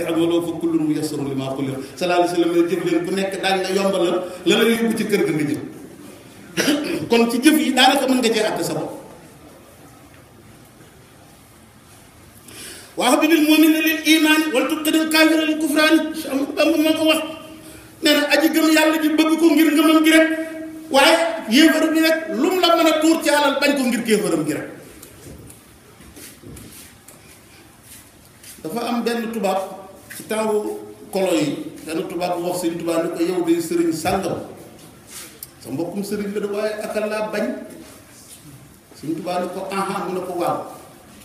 i'maluu fa kullun muyassarun limaa xuliqa sallallahu alayhi wa sallam jëf leen bu nekk daañu la yombalal la la yóbbu ci kër ga nga jëm kon ci jëf yi daanaka mën nga cee àtte sa bopp. wa habbil mu'mina lil imaani wal tubghidil kaafira lil kufraani Bamba moo ko wax nee na aji gëm yàlla ji bëgg ko ngir ngëmam gi rek waaye yéefar bi rek lu mu la mën a tuur ci alal bañ ko ngir kéefaram gi rek. dafa am benn tubaab ci temps kolo yi benn tubaab bu wax sëñ tubaab ni ko yow de sëriñ sàngam sa mbokkum sëriñ la da waaye akal laa bañ sëñ tubaab ni ko aha mu ne ko waaw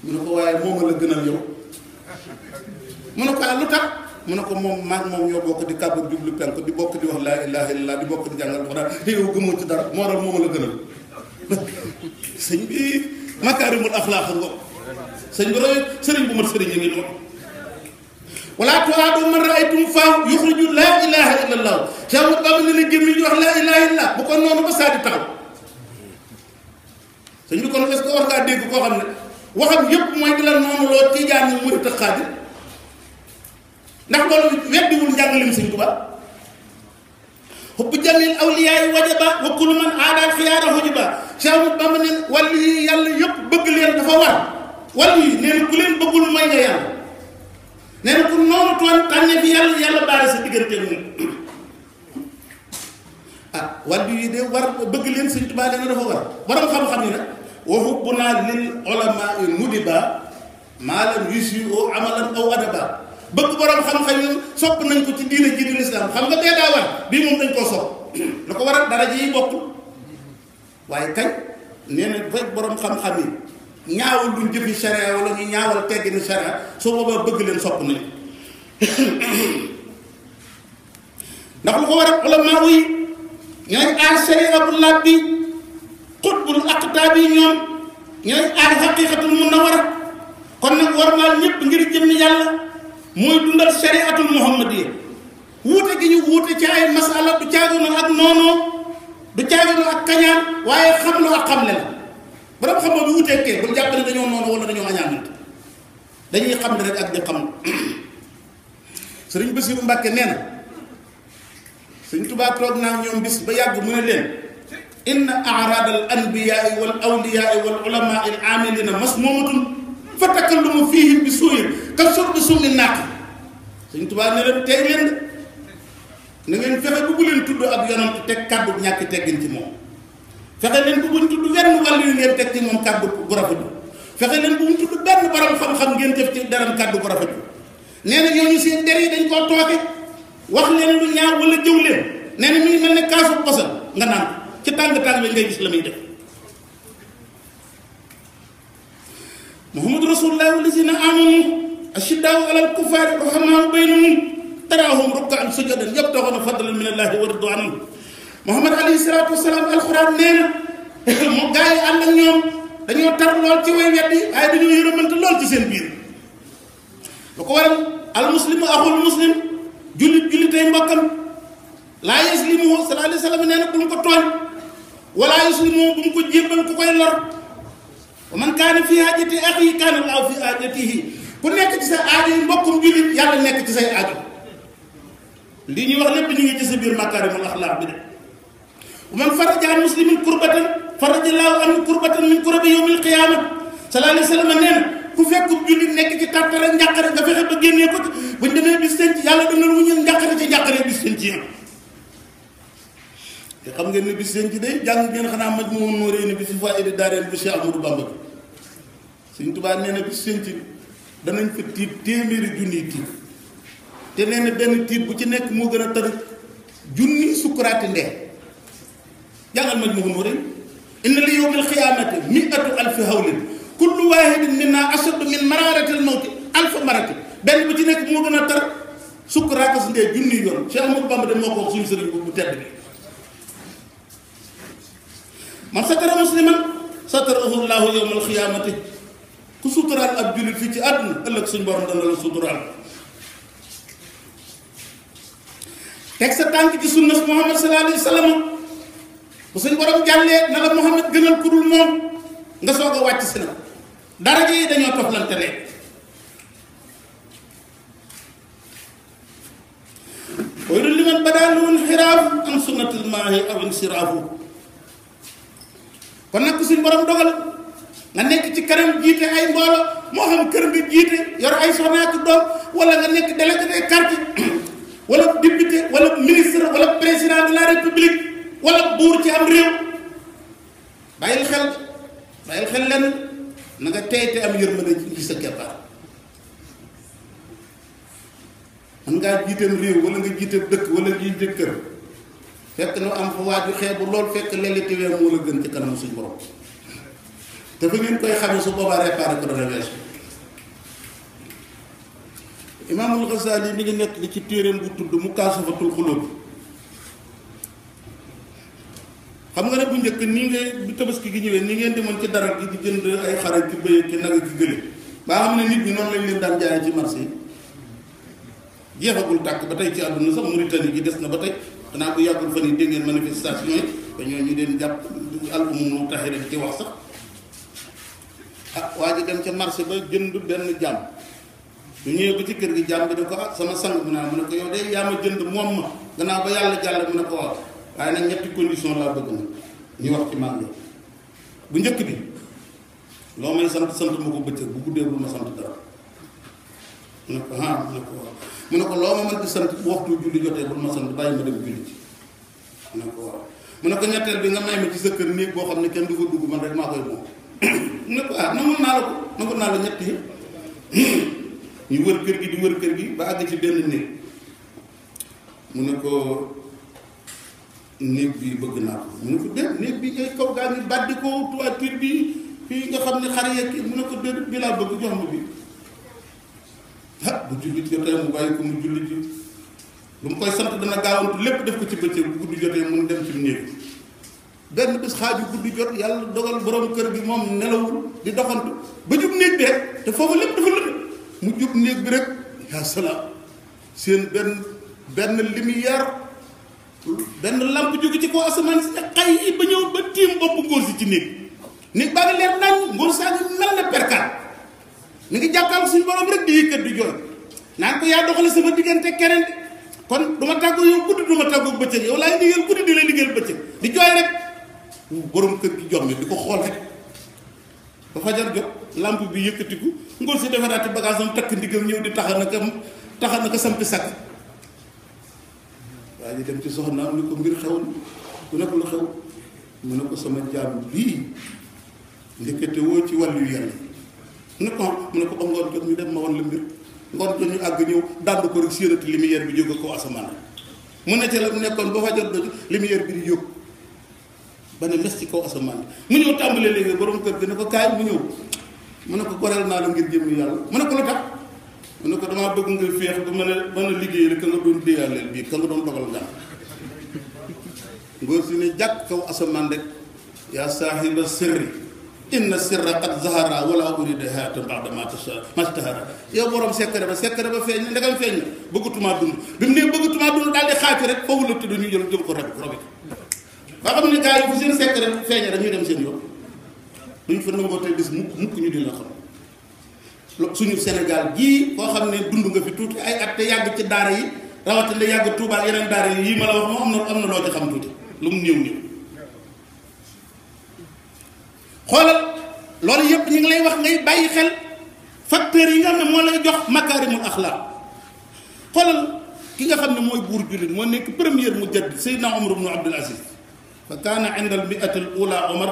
mu ne ko waaye moom la gënal yow mu ne ko lu tax mu ne ko moom maag moom ñoo bokk di kàbbu jublu penk di bokk di wax laa ilaaha illallaah di bokk di jàngal Alxuraan te yow gëmoo ci dara moo tax moom la gënal sëñ bi makaarimul axlaaq nga sëñ bi roy sëriñ bu mat sëriñ a ngi noonu wala tuwaadu man raaytum faaw yuxriju laa ilaaha illallaah Cheikh Ahmadou Bamba ne na gémmi ñu wax laa ilaaha illallaah bu ko noonu ba saa di taxaw sëñ bi kon est-ce que war ngaa dégg koo xam ne waxam yépp mooy di la noonu loo Tijaan yi murit ak Xaadir ndax loolu weddiwul njàngaleem sëñ Tuubaa hubbu jamil awliyaa wajaba wa kullu man aadaal xiyaara hujiba Cheikh Ahmadou Bamba ne wàllu yi yàlla yépp bëgg leen dafa war wàllu yi nee na ku leen bëggul mooy nga yàlla nee na ku noonu toon tànne fi yàlla baare sa diggante moom ah wàllu yi de war bëgg leen sëñ Tuubaa dana dafa war borom xam-xam ni nag wa hubbunaa lil ulamaa nudiba maa lam yusii'u amalan aw adaba bëgg borom xam-xam yi sopp nañ ko ci diine ji di lislaam xam nga dee daa war bii moom dañ koo sopp lu ko waral daraja yi bokkul waaye kañ nee na fekk borom xam-xam yi ñaawal luñ jëfi sharia wala ñu ñaawal teggini sharia soo boobaa bëgg leen sopp nañ ndax lu ko waral ulamaa yi ñooy aar sharia bu laab bi xutbul aqtaab yi ñoom ñooy aar xaqiiqatul munawwara kon nag war naa ñëpp ngir jëmmi yàlla mooy dundal shariatul muhammadiyya wuute gi ñu wuute ci ay masala du caagino ak noonoo du caagino ak kañaan waaye xamlu ak xamle la borom xam-xam bi wuutee kee bu jàpp ne dañoo noonu wala dañoo añaanante dañuy xam ne rek ak di xam sëriñ Basiru Mbàkke nee na sëriñ Tuubaa toog naa ñoom bis ba yàgg mu ne leen inna araada al anbiyaai wal awliyaai wal ulamaa al aamilina masmuumatun fa takallumu fiihim bi suuyin ka shurbi summi naaq sëriñ Tuubaa ne leen tey leen na ngeen fexe bu leen tudd ab yonent teg kàddu ñàkk teggin ci moom fexe leen bu buñ tudd wenn wàllu yu ngeen teg ci moom kàddu gu rafetu fexe leen bu buñ tudd benn borom xam-xam ngeen def ci daram kàddu gu rafetu nee na ñooñu seen der yi dañ koo tooke wax leen lu ñaaw wala jëw leen nee na mi ngi mel ne kaasu posal nga naan ci tàng-tàng bi ngay gis la muy def muhammadu rasulullah wallazina amanu ashiddaau alal kuffaari ruhamaau baynahum taraahum rukkaan sujadan yabtaxuuna fadlan min allahi wa ridwaanan muhammad alayhi salaatu wasalaam alxuraan nee na moo gaa yi ànd ak ñoom dañoo tar lool ci way weddi waaye dañoo yërëmante lool ci seen biir lu ko waral al muslimu axul muslim jullitay mbokkam laa yaslimuhu sallallahu alayhi wa sallam nee na bu mu ko tooñ wala yuslimuhu bu mu ko jébbal ku koy lor wa man kaana fi haajati axiihi kaana llaahu fi haajatihi ku nekk ci sa aajo yi mbokkum jullit yàlla nekk ci say aajo lii ñuy wax lépp ñu ngi ci sa biir makaarimul axlaaq bi de wa man faraja an muslimin kurbatan faraja llaahu anhu kurbatan min kurabi yawmil qiyaama sallallahu alayhi wa sallam nee na ku fekkub jullit nekk ci tàttara njàqare nga fexe ba génnee ko buñ demee bis seen ci yàlla dana lu wuñu njàqare ci njàqare bis seen ci yam te xam ngeen ne bis seen ci day jàng ngeen xanaa maj moo nóoree ni bi fi faa'ida daareen bu Cheikh Ahmadou Bamba bi Sëñ Tuubaa nee na bis seen ci danañ fa tiit téeméeri junniy tiit te nee na benn tiit bu ci nekk moo gën a tar junni sukkuraati ndee jàngal maj moo nóoree inna li yawmil qiyaamati mi'atu alfi hawlin kullu waahidin minnaa ashaddu min maraaratil mawti alfa maratin benn bu ci nekk moo gën a tar sukkuraatas ndee junni yoon Cheikh Ahmadou Bamba de moo ko wax suñu sëriñ bu tedd bi man satara musliman satarahu llaahu yawmal qiyaamati ku suturaal ab jullit fii ci àdduna ëllëg suñ borom dana la suturaal teg sa tànk ci sunnas Muhammad sallallahu alayhi wa sallam bu suñ borom jàllee na la Muhammad gënal ku dul moom nga soog a wàcc si na daraja yi dañoo toflante leen waylun liman badaa lahu inxiraafu an sunnatil maahi aw insiraafu. kon nag suñ borom dogal nga nekk ci kanam jiite ay mbooloo moo xam kër nga jiite yor ay soxna ak doom wala nga nekk délégué de quartier wala député wala ministre wala président de la république wala buur ci am réew bàyyil xel lenn na nga tey te am yërmande ci sa keppaar. man ngaa jiiteem réew wala nga jiiteem dëkk wala jiite kër fekk na am fa waaju xeebu lool fekk leliti weer moo la gën ci kanam suñu borom te fa ngeen koy xamee su boobaa réparé ko dana weesu. Imaamul Ghazali mi ngi nekk li ci téeréem bu tudd Mukaasafatul Xuluub. xam nga ne bu njëkk nii ngay bu tabaski gi ñëwee ni ngeen demoon ci dara gi di jënd ay xarak ci bëy ci nag ci gële ba xam ne nit ñi noonu lañ leen daan jaayee ci marché yi jeexagul tàkk ba tey ci àdduna sax Mauritanie gi des na ba tey xanaa bu yàggul fan yi dégg ngeen manifestation yi ba ñoo ñu leen jàpp albumu mu taxee ci wax sax waa ji dem ca marché ba jënd benn jàmm ñu ñëwee ba ci kër gi jàmm bi ne ko sama sang mu naa mu ne ko yow de yaa ma jënd moom ma gannaaw ba yàlla jàll mu ne ko waaw waaye nag ñetti condition laa bëgg nag ñu wax ci maam yow bu njëkk bi loo may sant ma ko bëccëg bu guddee bul ma sant dara mu ne ko mu ne ko waaw mu ne ko loo ma mën di sant bu waxtu julli jotee bul ma sant bàyyi ma dem julli ci mu ne ko waaw mu ne ko ñetteel bi nga may ma ci sa kër néeg boo xam ne kenn du fa dugg man rek maa koy moom mu ne ko nangul naa la ñett yi ñu wër kër gi di wër kër gi ba àgg ci benn néeg mu ne ko néeg bi bëgg naa ko mu ne ko déet néeg bi ngay kaw gaa ngi bàddi ko toiture bi fii nga xam ne xar yeeg mu ne ko déet bi laa bëgg jox ma bi bu jullit jotee mu bàyyi ko mu jullit ji lu mu koy sant dana gaawantu lépp def ko ci bëccëg bu guddi jotee mun dem ci néeg benn bés xaaju guddi jot yàlla dogal borom kër gi moom nelawul di doxantu ba jub néeg bi rek te foofu lépp dafa lënd mu jub néeg bi rek yaa salaam seen benn lumière benn lampe jóge ci kaw asamaan si xay yi ba ñëw ba tiim bopp ngóor si ci néeg baa ngi leer nañ ngóor saa ngi mel na perkaat mi ngi jàkkaarloo suñu borom rek di yëkkat di jooy naan ko yaa doxale sama diggante keneen kon du ma tàggoo yow guddi du ma tàggoo bëccëg yow laay liggéeyal guddi di lay liggéeyal bëccëg di jooy rek borom kër gi jox mi di ko xool rek ba fajar jot lampe bi yëkkatiku ngóor si defaraati bagage am takk ndigam ñëw di taxa naka sampi sakk waaye ñu dem ci soxnaam ni ko mbir xew ku nekk lu xew mu ne ko sama jaam bii ndekete woo ci wàllu yàlla mu ne ko ba ngoon jot ñu dem ma wan la mbir ngoon jot ñu àgg ñëw dànd ko rek séenati lumière bi jóge ko asamaan mu ne ca la nekkoon ba fajar doj lumière bi di jóg ba ne mes ci kaw asamaan mu ñëw tàmbalee léegi borom kër gi ne ko kaay mu ñëw mu ne ko goreel naa la ngir jëm yàlla mu ne ko lu tax mu ne ko damaa bëgg nga féex ba mën a liggéey la ka nga doon déyaaleel bii ka nga doon dogal nga ngóor si ne jàkk kaw asamaan rek yaa saahiba sirri inna sirra qad zahara wala urida hayatan ba'da ma tashtahara yow borom secret ba feeñ na ndegam feeñ na bëggatumaa dund bi mu ne bëggatumaa dund daal di xaati rek foofu la tudd ñu jël ko robi ba xam ne gars yi fu seen secret feeñee rek ñu dem seen yoon duñ fa nangoo te gis mukk ñu di la xam suñu Sénégal gii koo xam ne dund nga fi tuuti ay at te yàgg ci daara yi rawatina yàgg Tuubaa yeneen daara yi yii ma la wax moom am na loo ci xam tuuti lu mu néew xoolal loolu yëpp ñu ngi lay wax ngay bàyyi xel facteurs yi nga xam ne moo lay jox makaarimul axlaaq xoolal ki nga xam ne mooy buur jullit moo nekk premier mujaddid Seydina Omar ibn Abdul Aziz fa kaana inda al mi'ati al ula Omar